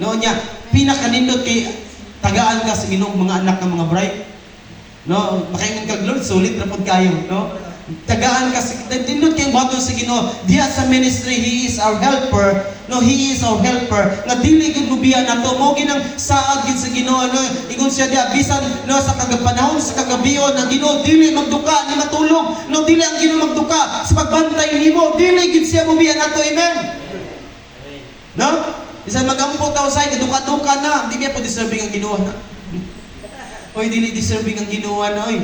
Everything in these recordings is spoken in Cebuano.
No nya, pinakanindot kay tagaan ka sa Ginoo mga anak ng mga bride. No, makaingon kag, "Lord, sulit ra pud kayo," no? Tagaan ka sa nindot kay buhaton sa Ginoo diha sa ministry. He is our helper. No, He is our helper. Nga dili gid mobiya nato mo ginang saad gid sa Ginoo, no. Ingon siya diha bisan, no, sa kagapanahon sa kagabion, ang Ginoo dili magduka ni matulog. No, dili ang Ginoo magduka sa pagbantay nimo. Dili gid siya mobiya nato. Amen. No? Bisan magampo ta usay, duka-duka na, di biya po deserving ang Ginoo na. Oy, dili deserving ang Ginoo na, oy.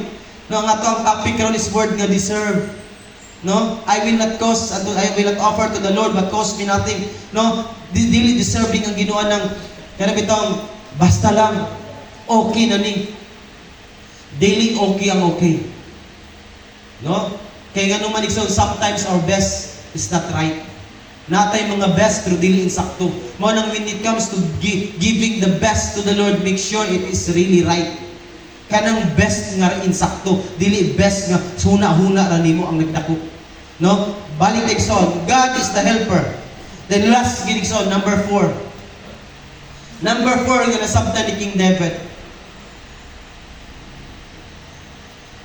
No, ang ato ang topic karon is word nga deserve. No? I will not offer to the Lord what cost me nothing. No? Dili deserving ang Ginoo ng kana bitong basta lang okay na ni. Dili okay ang okay. No? Kay ngano man, igsoon, sometimes our best is not right. Natay mga best pero dili insakto. Mo nang when it comes to giving the best to the Lord, make sure it is really right. Kanang best nga insakto, dili best nga huna-huna ra nimo ang nagdako. No? Balik igsoon, God is the helper. Then last gid, igsoon, number four. Number four nga nasabtan ni King David.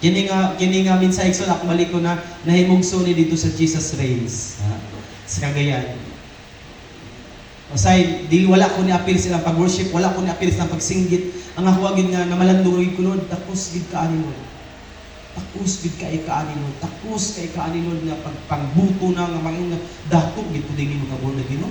Kini nga minsan, igsoon, ako balik ko na nahimugso ni dito sa Jesus Reigns. Ha? Sa Cagayan. Usay, dili wala ko ni apil silang pag-worship, wala ko ni apil silang pagsinggit. Ang ako gid nga namalandong ko, "Lord, takos gid kaani, Lord. Takos gid kay kaani, Lord. Takos kay kaani, Lord," nga pag pagbuto na nga mga nga dato gid pud ni mga born again, no?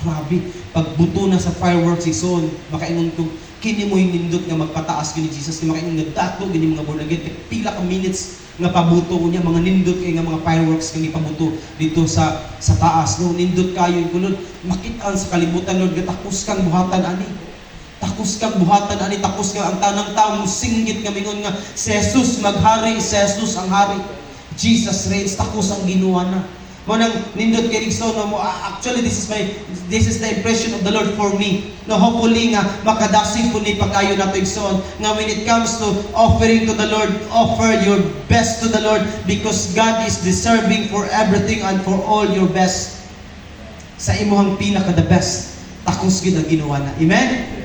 Grabe, pagbuto na sa fireworks, igsoon, makaingon ko kini mo'y nindot nga magpataas gyud ni Jesus, kay makaingon nga dato gid ni mga born again. Kay pila ka minutes nga pabuto ko niya, mga nindot kay nga mga fireworks nga gipabuto dito sa taas, no? Nindot kayo ko, "Lord, makit-an sa kalibutan, Lord, nga takos kang buhatan ani. Takos kang buhatan ani, takos nga ang tanang tao singgit nga mingon nga si Jesus maghari, si Jesus ang hari. Jesus reigns." Takos ang Ginoo na. Mo nang nindot kay igsoon, no, mo actually this is the impression of the Lord for me. No, hopefully nga makadasig po ni pag-ayo nato, igsoon, nga when it comes to offering to the Lord, offer your best to the Lord because God is deserving for everything and for all your best. Sa imuhang pinaka the best, takos gid ang Ginoo na. Amen.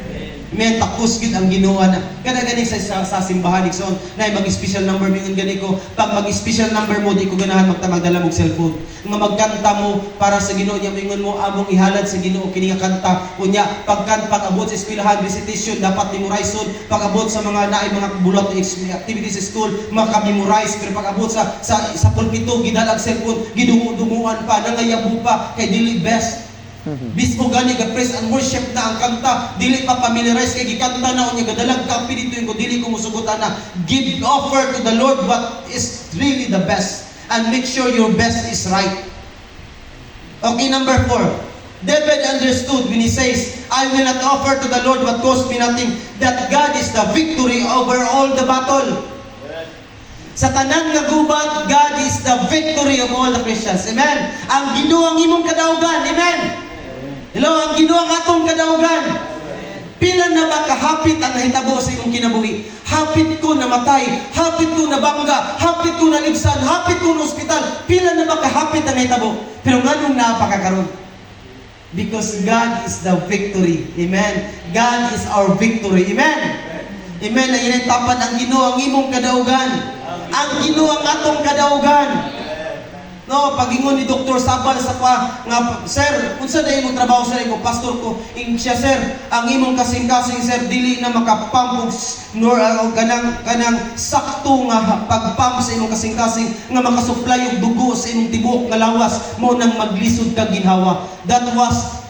Amen, takos gid ang Ginoo na. Kada gani sa simbahan, igsoon, na mag-special number mingon gani ko, pag mag-special number mo, di ko ganahan magtamagdala mo cellphone. Nga magkanta mo para sa Ginoo niya, mingon mo among ihalad sa Ginoo kini nga kanta. Unya, pagkan pag-abot sa eskwelahan, recitation dapat memorize. Pag-abot sa mga naay mga bulat activities sa school, maka-memorize, pero pag-abot sa pulpito gidalag cellphone, gidungo-dunguan pa, nangayabo pa kay dili best. Bismo gani ga praise and worship na ang kanta, dili pa familiarize kay gikanta na, unya gadalag kape dito yung dili ko musugot ana. Give offer to the Lord what is really the best and make sure your best is right. Okay, number four. David understood when he says, "I will not offer to the Lord what cost me nothing," that God is the victory over all the battle. Sa tanan nga gubat, God is the victory of all the Christians. Amen. Ang Ginoo ang imong kadaugan. Amen. Hello, ang Ginoo ang atong kadaugan. Pila na ba kahapit ang nahitabo sa imong kinabuhi? Hapit ko namatay, hapit ko nabangga, hapit ko nalibsan, hapit ko na ospital. Pila na ba kahapit ang nahitabo? Pero nganong naa pa ka karon? Because God is the victory. Amen. God is our victory. Amen. Amen. Ang initapan, ang Ginoo ang imong kadaugan. Ang Ginoo ang atong kadaugan. No, pagingon ni Dr. Sabal sa kwa nga, "Sir, unsa na imong trabaho, sir?" Ko, "Pastor ko." Ing siya, "Sir, ang imong kasing-kasing, sir, dili na makapump og nor kanang kanang sakto nga pagpump sa imong kasing-kasing nga makasupply og dugo sa imong tibuok nga lawas, mo nang maglisod kag ginhawa." That was